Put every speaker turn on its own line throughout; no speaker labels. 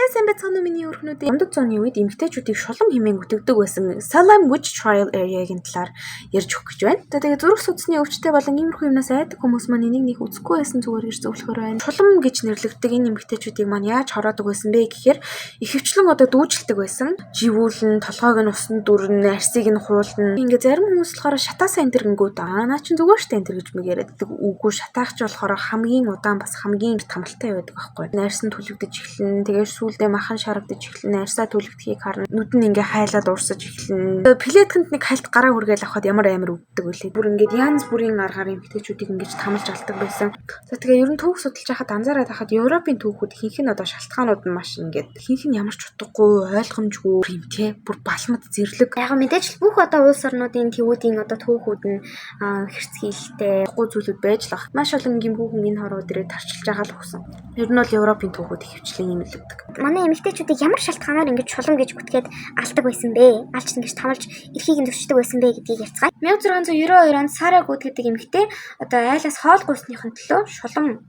Сайн байцгаана уу, миний өрхнүүд. Дундад зууны үед эмэгтэйчүүдийг шулам хэмээн үтгэдэг байсан Salem Witch Trial area-гийн талаар ярьж өгөх гэж байна. За, тэгээ зүрх судасны өвчтэй болон иймэрхүү юмнаас айдаг хүмүүс маань энийг нэг үзэхгүй байсан зүгээр гэж зөвлөхөр байна. Шулам гэж нэрлэгддэг энэ эмэгтэйчүүдийг маань яаж хороодог байсан бэ гэхээр ихэвчлэн одоо дүүжилдэг байсан. Живүүлэн, толгойг нь усанд дүрнэ, арьсыг нь хуулна. Ингээ зарим хүмүүс болохоор шатаасаа энэ төр гингүүд "Аа, наа чин зүгээр штэ" энэ төр гэж мэг яриад. Үгүй, шатаах ч болохоор хамгийн удаан, бас хамгийн тамалтай байдаг байхгүй. Арьс нь түлэгдэж эхэлнэ. Тэгээд сүүлдээ махан шарагдаж эхэлнэ. Арьсаа түлэгдэхийг харна. Нүд нь ингээ хайлаад уурсаж эхэлнэ. Плеткэнд нэг хальт гараа хүргээл авахад ямар амар өвддөг вүлээ. Бүр ингээд янз бүрийн аргаар эмэгтэйчүүдийг ингэж тамалж алдаг байсан. За, тэгээ ер нь түүх судалж байхад анзаараад байхад Европын түүхүүд ихэнх нь одоо шалтгаанууд нь маш ингээд ихэнх нь ямар ч утгагүй, ойлгомжгүй юм те. Бүр балмад зэрлэг.
Яг мэдээж л бүх одоо улс орнуудын төвүүдийн одоо түүхүүд нь хэрцгийлэлтэй
утгагүй зүйлүүд байж л баг. Маш олон гэмхүү хүн энэ хорвоо дээрээ тарчилж байгаа л өгсөн. Ер нь бол Европын түүхүүд ихэвчлэн ийм л өгдөг.
Манай эмэгтэйчүүдийг ямар шалтгаанаар ингэж шулам гэж үтгээд алдаг байсан бэ? Алж ингэж тамалж эрхийг нь зөрчдөг байсан бэ гэдгийг ярьцгаая.
1692 онд Сара Гүд гэдэг эмэгтэй одоо айлаас хоол гуйсныхын төлөө шулам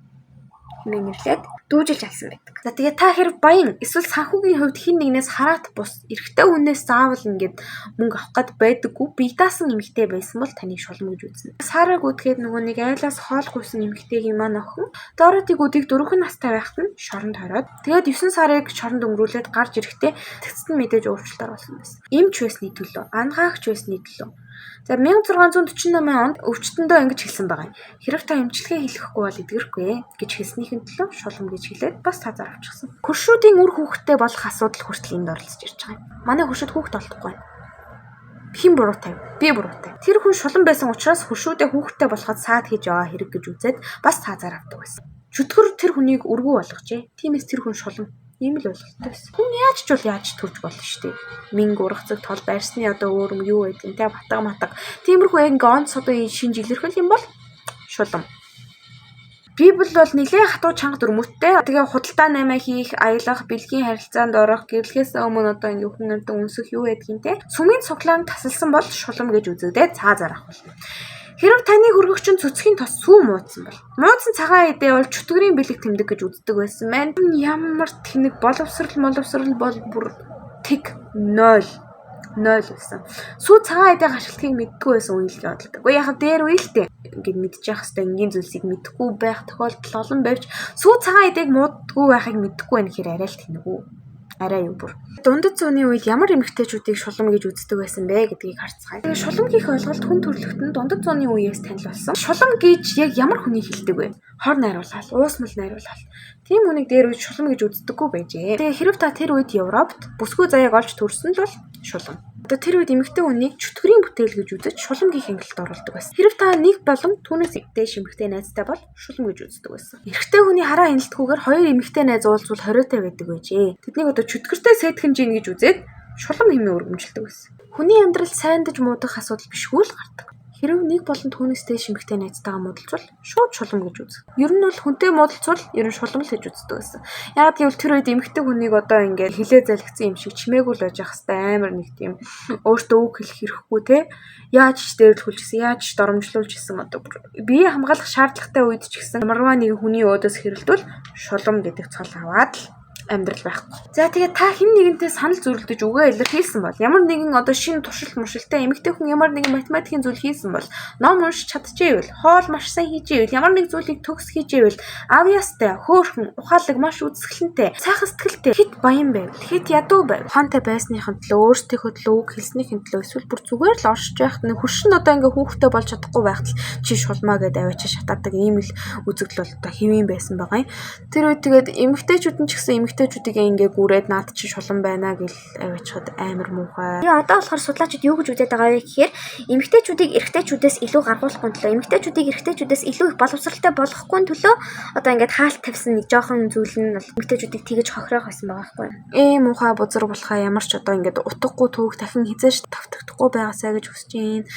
хэмээн нэрлээд дүүжилж алсан байдаг. За, тэгээ та хэрэг баян эсвэл санхүүгийн хувьд хэн нэгнээс хараат бус эрэгтэй хүнээс заавал ингээд мөнгө авах гээд байдаггүй, бие даасан эмэгтэй байсан бол таныг шулам гэж үзнэ. Сара Гүдгээд нөгөө нэг айлаас хоол гуйсан эмэгтэйгийн маань охин Дороти Гүдийг 4 настай байхад нь шоронд хороод, тэгээд 9 сарыг шоронд өнгөрүүлээд гарч ирэхдээ тэцэд нь мэдээж өөрчлөлт оруулсан байсан. Эмч байсны төлөө, анагаагч байсны төлөө. За, 1648 онд өвчтөндөө ингэж хэлсэн байгаа юм. "Хэрэв та эмчилгээ хийлгэхгүй бол эдгэрэхгүй" гэж хэлснийхэн төлөө шулам гэж хэлээд бас тазар авчихсан. Хөршүүдийн үр хүүхэдтэй болох асуудал хүртэл энд оролцож ирж байгаа юм. Манай хөршүүд хүүхэд олдохгүй байна. Хэн буруутай вэ? Би буруутай. Тэр хүн шулам байсан учраас хөршүүдээ хүүхэдтэй болоход саад хийж яваа хэрэг гэж үзээд бас цаазаар авдаг байсан. Чөтгөр тэр хүнийг өргүү болгожээ. Тиймээс тэр хүн шулам. Ийм л ойлголттой байсан. Хүн яаж ч бол яаж төрж болно шүү дээ. Минг ургацаг тол барьсны одоо өөр юм юу байдیں۔ Тэ батга матга. Тиймэрхүү яг ингээ онц одоо шинж илэрхэл юм бол шулам. Библи бол нэлээд хатуу, чанга дүрмүүдтэй. Тэгээ худалдаа наймаа хийх, аялах, бэлгийн харилцаанд орох, гэрлэхээс өмнө одоо ингээ хүн амьтан үнсэх юу байдгийг те. Сүмийн цуглаанд тасалсан бол шулам гэж үзэгдээд цаазаар авах болно. Хэрв таны хөргөгч нь цөцгийн тос сүү муудсан бол, муудсан цагаан эдээ бол чөтгөрийн бэлэг тэмдэг гэж үздэг байсан байна. Ямар тэнэг боловсрал моловсрал бол бүр тэг 0 0 байсан. Сүү цагаан эдээ ашигладгийг мэддэггүй байсан үе л бодолтой. Гэхдээ яг дээр үе л дээ. Ингээд мэдчих хэвээр энгийн зүйлсийг мэдэхгүй байх тохиолдол олон байвч сүү цагаан эдээг мууддаггүй байхыг мэдэхгүй байх гэхээр арай л тэнэг үү. Арай юу бүр. Дундад зууны үед ямар эмэгтэйчүүдийг шулам гэж үздэг байсан бэ гэдгийг харцгаая. Тэгээ шулам гэх ойлголт хүн төрөлхтөнд дундад зууны үеэс танил болсон. Шулам гэж яг ямар хүнийг хэлдэг вэ? Хор найруулаад, уусмал найруулаад. Тийм хүнийг дээр үед шулам гэж үздэггүй байжээ. Тэгээ хэрв та тэр үед Европт бүсгүй заяаг олж төрсөн л бол шулам. Одоо тэр үед эмэгтэй хүнийг чөтгөрийн бүтээл гэж үзэж шулам гэх ангилалд оруулдаг байсан. Хэрв та нэг болон түүнээс дээш эмэгтэй найзтай бол шулам гэж үздэг байсан. Эрэгтэй хүний хараа хяналтгүйгээр хоёр эмэгтэй найз уулзвал хориотой байдаг байжээ. Тэднийг одоо чөтгөртэй сэтгэн жин гэж үзээд шулам хэмээн өргөмжилдэг байсан. Хүний амьдрал сайндаж муудах асуудал бишгүй л гардаг. Хэрв нэг болон түүнээс дээш эмэгтэй найзтайгаа муудалцвал шууд шулам гэж үзэх. Ер нь бол хүнтэй муудалцвал ер нь шулам л гэж үздэг байсан. Яагаад гэвэл тэр үед эмэгтэй хүнийг одоо ингээд хилээ залгицсан юм шиг чимээгүй л байж ах хэвээр амар нэг тийм өөртөө үг хэлэх хэрэггүй те. Яаж ч дээрлэхүүлж гисэн, яаж ч доромжлуулж гисэн, одоо бүр бие хамгаалах шаардлагатай үед ч гэсэн ямарваа нэгэн хүний өөдөөс хэрэлдвэл шулам гэдэг цол аваад л амьдрал байхгүй. За, тэгээд та хэн нэгэнтэй санал зөрөлдөж үгээ илэрхийлсэн бол, ямар нэгэн одоо шинэ туршилт муршилтай эмэгтэй хүн ямар нэгэн математикийн зүйл хийсэн бол, ном уншиж чадчихэвэл, хоол маш сайн хийжээвэл, ямар нэг зүйлийг төгс хийжээвэл, авьяастай, хөөрхөн, ухаалаг, маш үзэсгэлэнтэй, сайхан сэтгэлтэй, хэт баян байвал, хэт ядуу байвал, ухаантай байсныхын төлөө, өөрсдийнхөө төлөө үг хэлснийхэн төлөө, эсвэл бүр зүгээр л оршиж байхад нэг хөршин одоо ингээ хүүхдтэй болж чадахгүй байхад л чи шулмаа гэдээ аваачаа шатаадаг ийм л үзэгдэл бол одоо хэвийн байсан байгаа юм. Тэр үед тэгээд эмэгтэйчүүд нь ч гэсэн эмэгтэйчүүдийг ингээ гүрээд наад чи шулан байна гэл аваачхад амар муухай.
Тэгээ одоо болохоор судлаачид юу гэж үзээд байгаа вэ гэхээр эмэгтэйчүүдийг эрэгтэйчүүдээс илүү гаргуулахгүй төлөө, эмэгтэйчүүдийг эрэгтэйчүүдээс илүү их боловсралтай болгохгүй төлөө одоо ингээд хаалт тавьсан нэг жоохон зүйл нь бол эмэгтэйчүүдийг тэгэж хохироох байсан байгаа байхгүй юу?
Ийм муухай бузар булхаа ямар ч одоо ингээд утгагүй түүх дахин хэзээ ч давтагдахгүй байгаасай гэж хүсэж байна.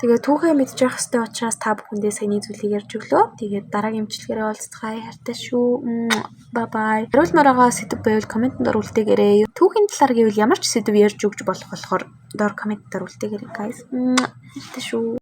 Тэгээ түүхээ мэдж явах хэрэгтэй учраас та бүхэндээ саяны зүйлийг ярьж өглөө. Тэгээд дараагийн бичлэгээрээ уулзцгаая. Хайртай шүү. Bye bye. Хариулмаар байгаа сэдэв байвал комментэнд үлдээгээрэй. Түүхийн талаар гэвэл ямар ч сэдэв ярьж өгч болох болохоор доор комментээр үлдээгээрэй, guys. Хайртай шүү.